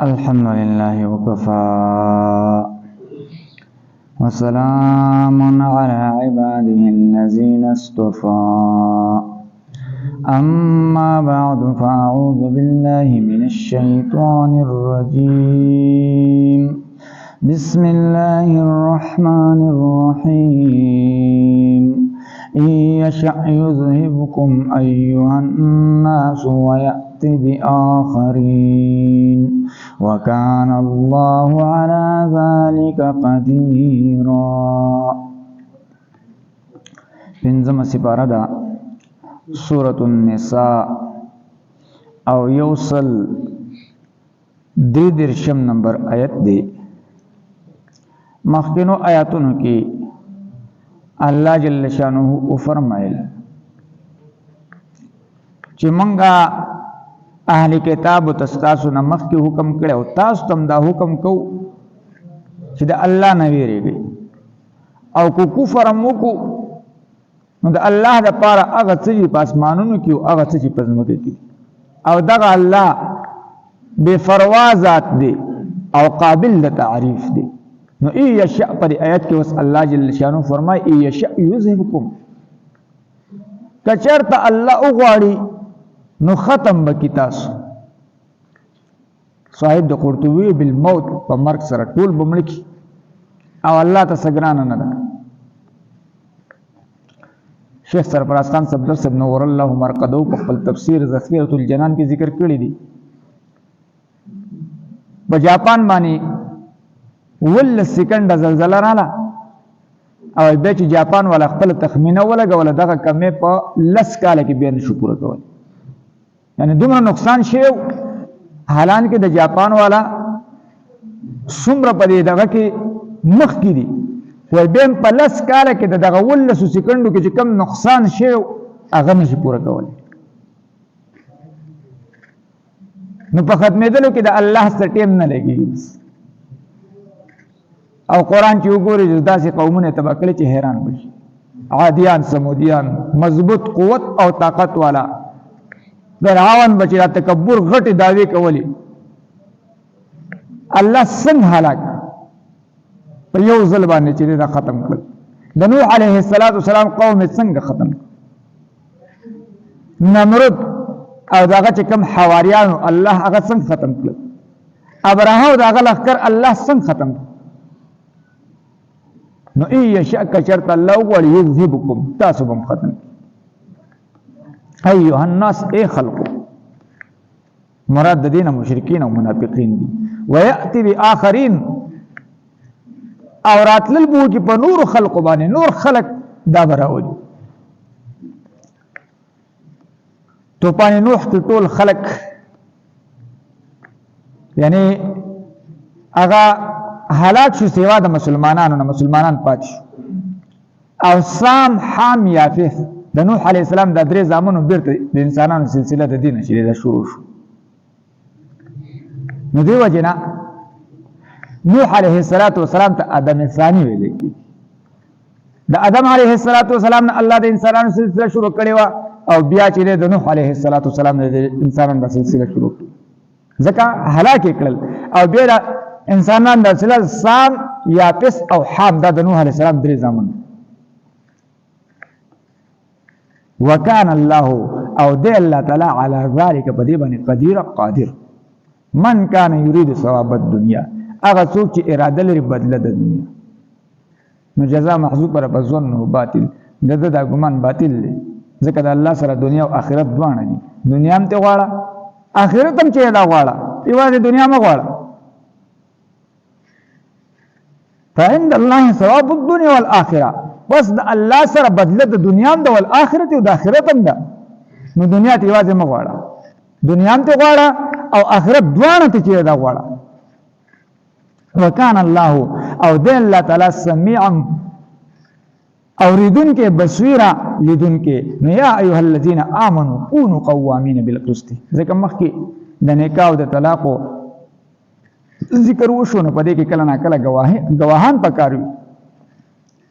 الحمد لله وكفى وسلام على عباده الذين اصطفى. أما بعد، فأعوذ بالله من الشيطان الرجيم. بسم الله الرحمن الرحيم. إن يشأ يذهبكم أيها الناس ويأت بآخرين وكان الله على ذلك قديرا. پنځمه سپاره ده، سورة النساء، او 133 نمبر آیت دی. مخکنو آیاتونو کې الله جل شانه او فرمایل چې مونږه اهل کتاب ته ستاسو نه مخکې حکم کړی او تاسو تم دا حکم کو چې د الله نه ویریږئ، او کو کفر مو کو نو د الله د پاره هغه څه چې په اسمانونو کې او هغه څه چې په ځمکه کې، او دغه الله بے فروا ذات دی او قابل د تعریف دی. نو إن يشأ پر آیت کې اوس الله جل شانه فرمای: إن يشأ يذهبكم، کچرته الله وغواړي نو ختم بکی تاسو. صاحب د قرطبي بالموت، په مرګ سره ټول بمړ کی، او الله ته سګرانه نه ده. شیخ سرفراز خان صدر صاحب نور الله مرقدو په خپل تفسیر ذخیرة الجنان کې ذکر کړی دی، په جاپان باندې 17 سیکنډ زلزله رااله، او بیا چې جاپان والا خپل تخمینه ولګوله، دغه کمې په 10 کاله کې بیا نشو پوره کول، یعنی دومره نقصان شوی. حالان کې د جاپان والا څومره په دې دغه کې مخ کې دي، وای بیا په 10 کاله کې د دغه 18 سیکنډو کې چې کم نقصان شوی، هغه نشي پوره کولی. نو په ختمېدلو کې د الله څه ټیم نه لګېږي بس. او قرآن چې وګوري، داسې قومونه تباه کړي چې حیران بشي. عادیان، سمودیان، مضبوط قوت او طاقت والا، فرعون بچی دا تکبر، غټې دعوې کولې، الله څنګه هلاک په یو ځل باندې چې دا ختم کړل. د نوح علیه السلام قوم څنګه ختم کړ. نمرود او دغه چې کوم حواریانو، الله هغه څنګه ختم کړل. ابرهه او دغه لښکر الله څنګه ختم کړ. نو إن يشأ، کچرته الله وغواړي، يذهبكم، تاسو به ختم. أيها الناس، ای خلقو، مراد د دینه مشرکین او منافقین دي. ويأت بآخرين، او راتلل بو کې په نور خلقو باندې، نور خلق دا براولي. توپان نوح کې ټول خلق، یعنی هغه هلاک شو سوا د مسلمانانو نه، مسلمانان پاتې شو. او سام، حام، یافث، د نوح علی السلام د درې زامنو بیرته د انسانانو سلسله د دین چې دا شروع شو. نو دی وجنه نوح علیه السلام ته آدم ثانی ویل کی. د آدم علیه السلام نه الله د انسانانو سلسله شروع کړې و، او بیا چې د نوح علیه السلام د انسانانو د سلسله شروع کړې، ځکه هلاک کړل. او بیا د انسانان د سلسله سام، یاپس او حام، دا د نوح علیه السلام درې زامن. وکان الله، او دی الله تعالی، على ذلك، په دې باندې، قدیر، قادر. من کان یرید ثواب الدنیا، هغه څوک چې اراده لري بدله د دنیا، نو جزاء محذوف پر فظنه باطل، د ده دا ګمان باطل دی، ځکه د الله سره دنیا او آخرت دواړه دي. دنیا هم ته غواړه، آخرت هم چې دا غواړه، یوازې دنیا مه غواړه. فعند الله ثواب الدنيا والآخرة، بس د الله سره بدله د دنیا هم ده، والآخرت، او د آخرت هم ده. نو دنیا ته یوازې مه غواړه، دنیا هم ته غواړه او آخرت، دواړه ته چې دا غواړه. وکان الله، او د الله تعالی، سميعا، اوریدونکې، بصیرا، لیدونکې. نو يا أيها الذين آمنوا كونوا قوامين بالقسط، ځکه مخکې د نکاح او د طلاق ذکر وشو، نو په دې کې کله نا کله گواهان پکار وي.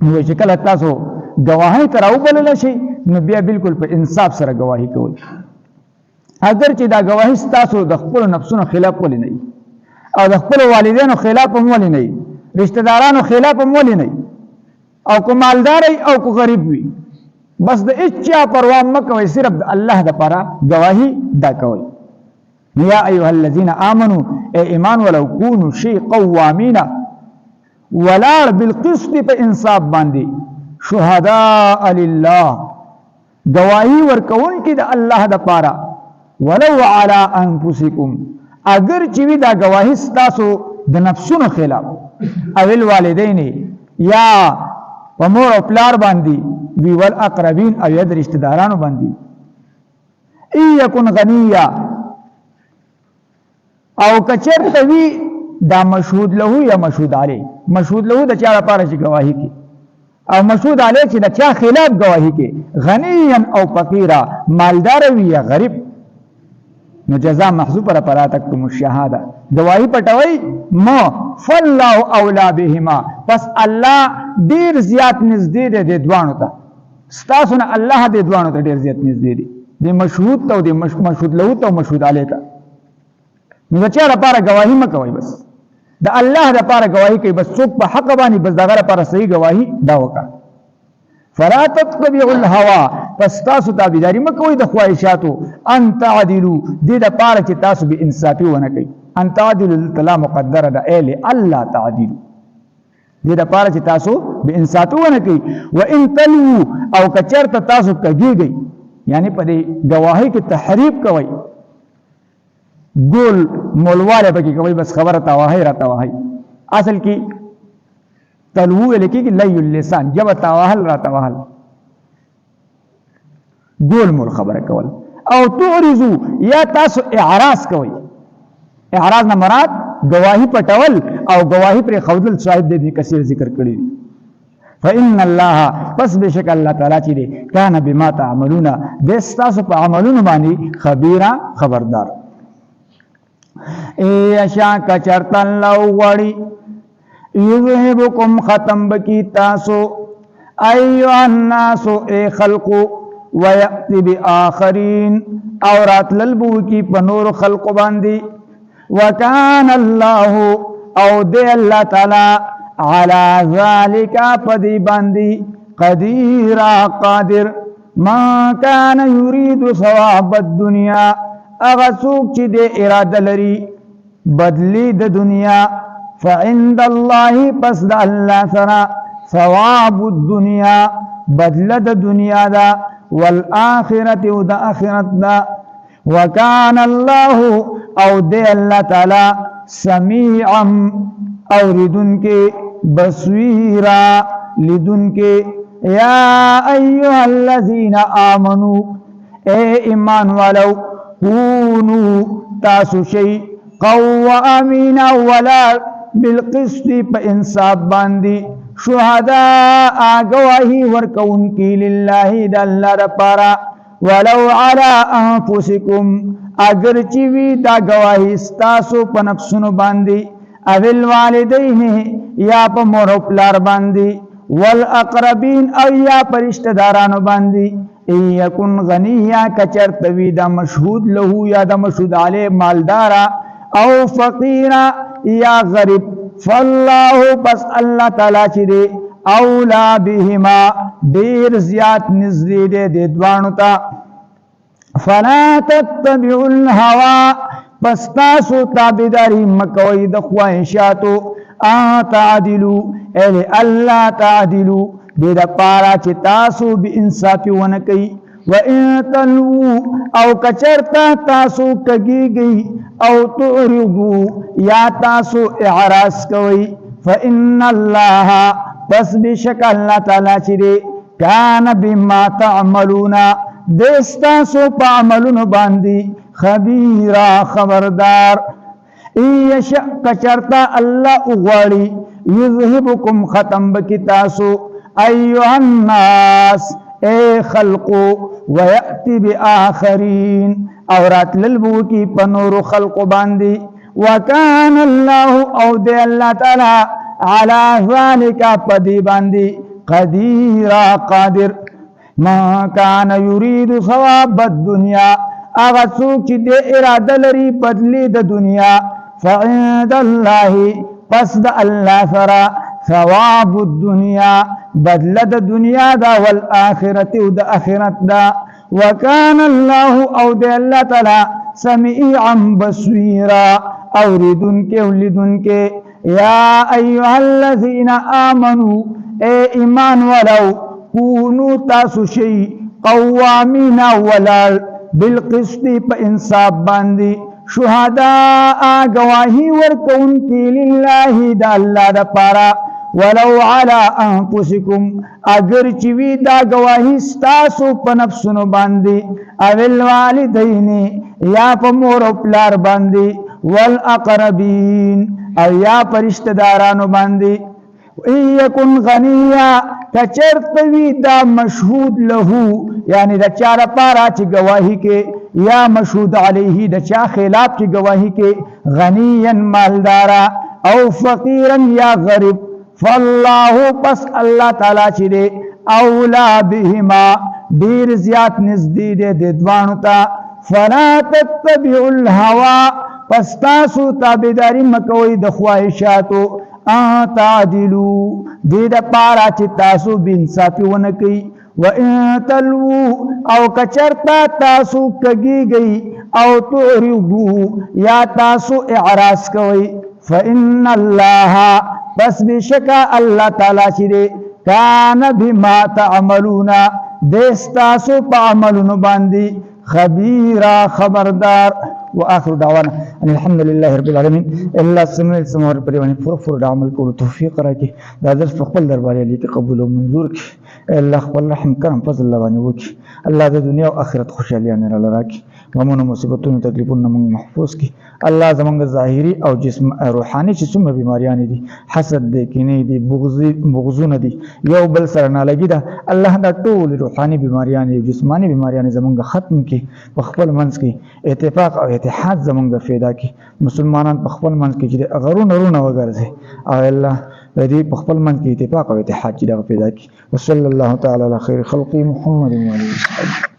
نو چې کله تاسو گواهی ته راوبلل شئ، نو بیا بالکل په انصاف سره گواهی کوئ، اگر چې دا گواهی ستاسو د خپل نفسونو خلاف ولې نه وي. او د خپل والدینو خلاف هم ولې نه، رشتہ دارانو خلاف هم ولې نه، او کو مالدار او کو غریب وي، بس د هیڅ پروا مه کوئ، صرف د الله دپاره ګواهي دا کوئ. یا ایها الذین آمنو، اے ایمان ولو، کونو شی قوامین، ولاړ، بالقسط، په انصاف باندې، شهداء لله، گواہی ورکون کی د الله د پاره، ولو علی انفسکم، اگر چې وی دا گواہی ستاسو د نفسونو خلاف، او الوالدین، یا په مور او پلار باندې وی، والاقربین، او یا د رشتہ دارانو باندې. ای یکن غنیا، او کچرته وی دا مشهود له یا مشهود علی، مشهود له د چا لپاره چې گواهی کی او مشهود علی چې د چا خلاف گواهی کی، غنیا او فقیرا، مالدار وی یا غریب، نو جزاء محذوف را، فلا تکتم الشهاده، گواهی پټوي مو، فالله اولا بهما، پس الله ډیر زیات نږدې دی د دوانو ته. ستاسو نه الله د دوانو ته ډیر زیات نږدې دی، د مشهود ته او د مشهود له ته او مشهود علی ته. نو د چا لپاره گواهی مه کوئ، بس د الله لپاره گواهی کوي، بس څوک په حق باندې، بس دغه لپاره صحیح گواهی دا وکړه. فلا تتبعوا الهوى، پس تاسو تابعداري مه کوئ د خواهشاتو، ان تعدلوا، دې د پاره چې تاسو به انصافي ونه کوئ. ان تعدلوا دلته مقدره ده، ای الله تعدلوا، دې د پاره چې تاسو به انصافي ونه کوئ. و ان تلو، او کچرته تاسو کګیږئ، یعنی په دې گواهی کې تحریف کوئ، ګول مولواله پکې کوي، بس خبره تاوهي را تاوهي. اصل کې تلو ویل کېږي لی اللسان، جبه تاوهل را تاوهل، ګول مول خبره کول. او تعرضو، یا تاسو اعراض کوئ. اعراض نه مراد گواهی پټول او گواهی پر خودل، صاحب د ابن کثیر ذکر کړی دي. فإن الله، پس بشک الله تعالی چې دی، کان بما تعملون، د تاسو په عملونو باندې، خبيره، خبردار. ای یشا، کچرت الله وغواړي، یذهبکم، ختم بکی تاسو، ایها الناس، ای خلقو، ویأتی بآخرین، او راتلل بو کی په نور خلق باندې. وکان الله، او دی الله تعالی، علی ذالک، پدی باندې، قدیر، قادر. ما کان یرید ثواب الدنیا، هغه څوک چې د اراده لري بدلی د دنیا، فعند الله، پس د الله سره، ثواب الدنیا، بدله د دنیا دا، والآخرت، او د آخرت دا. وکان الله، او دی الله تعالی، سمیعا، اوریدونکې، بصیرا، لیدونکې. یا ایها الذین آمنو، اے ایمان والو، کونو، تاسو شي، قوامین، ولا، بالقسط، په انصاف باندې، شهدا، گواہی ورکونکی، لله، د الله لپاره، ولو علی انفسکم، اگر چې وی دا گواہی ستاسو په نفسونو باندې، او الوالدین، یا په مور او پلار باندې، والاقربین، او یا پر رشتہ دارانو باندې. ان یکن غنیا، کچرته وی دا مشهود له یا دا مشهود علی مالدارا او فقیرا یا غریب، فالله، پس الله تعالی چې دی، اولا بهما، ډیر زیات نږدې دی د دوانو ته. فلا تتبعوا الهوى، پس تاسو تابعداري مکوئ د خواهشاتو، ا تعدلو، ال الله تعدلو، دې د پاره چې تاسو به انصافي ونه کوي. و ان تلو، او کچرتا تاسو کګیږي، او تعرضو، یا تاسو اعراض کوي، فإن الله، پس بشک الله تعالی چې دی، کان بما تعملون، د ستاسو په عملونو باندې، خبيرا، خبردار. یشأ، کچرتا الله وغواړي، یذهبکم، ختم بکی تاسو، ایها الناس، اے خلقو، ویأتی بآخرین، او راتلل بو کی په نورو خلقو باندې. وکان الله، او دی الله تعالی، علی ذالک، پدی باندې، قدیر، قادر. ما کان یرید ثواب الدنیا، هغه څوک چې د اراده لري بدلی د دنیا، فعند الله، پس د الله سره ثواب الدنیا، بدله د دنیا دا، والآخرت او د آخرت دا. وکان الله، او د الله تعالی، سمیعا بصیرا، اوریدونکې او لیدونکې. یا ایها الذین آمنو، اے ایمان ولو، کونو، تاسو شي، قوامین، ولال، بالقسط، په انصاف باندې، شهداء، گواهی ورکونکي، لله، د الله د پاره، ولو علی انفسکم، اگر چې وی دا گواهی ستاسو په نفسونو باندې، او الوالدین، یا په مور او پلار باندې، والاقربین، او یا په رشتہ دارانو باندې. ان یکن غنیا، کچرته وی دا مشهود له، یعنی د چا لپاره چې گواهی کې یا مشهود علیه، د چا خلاف چې گواهی کې، غنیا، مالدارا، او فقیرا، یا غریب، فالله، پس الله تعالی چې دی، اولا بهما، ډیر زیات نږدې دی د دوانو ته. فلا تتبعوا الهوى، پس تاسو تابعداري مکوئ د خواهشاتو، ان تعدلو، دې د پاره چې تاسو بې انصافي ونه کوي. وان تلوو، او کچرتا تاسو کګیږئ، او تعرضو، یا تاسو اعراض کوئ، فإن الله، پس بشکا الله تعالی چې دی، کان بما تعملون، د ستاسو په عملونو باندې، خبيرا، خبردار. واخر دعوانا ان الحمد لله رب العالمین. الله سمع سمور پر باندې پوره پوره د عمل کولو توفیق راکړي. دا درس په خپل دربار کې قبول او منظور کړي. الله خپل رحم، کرم، فضل الله باندې وکړي. الله د دنیا او آخرت خوشحالي نه راکړي. غمونو، مصیبتونو، تکلیفونو موږ محفوظ کړي. الله زمونږ ظاهري او جسم روحاني چې څومره بیماریان دي، حسد دی، کینې دي، بغضونه دي، یو بل سره نالګي ده، الله دا ټول روحاني بیماریان او جسماني بیماریان زمونږ ختم کړي. په خپل منځ کې اتفاق او اتحاد زمونږ پیدا کړي. مسلمانان په خپل منځ کې چې غرونه رونه وګرځي، او الله د دې په خپل منځ کې اتفاق او اتحاد چې دغه پیدا کړي. وصلی الله تعالی علی خیر خلقه محمد و علیه وسلم.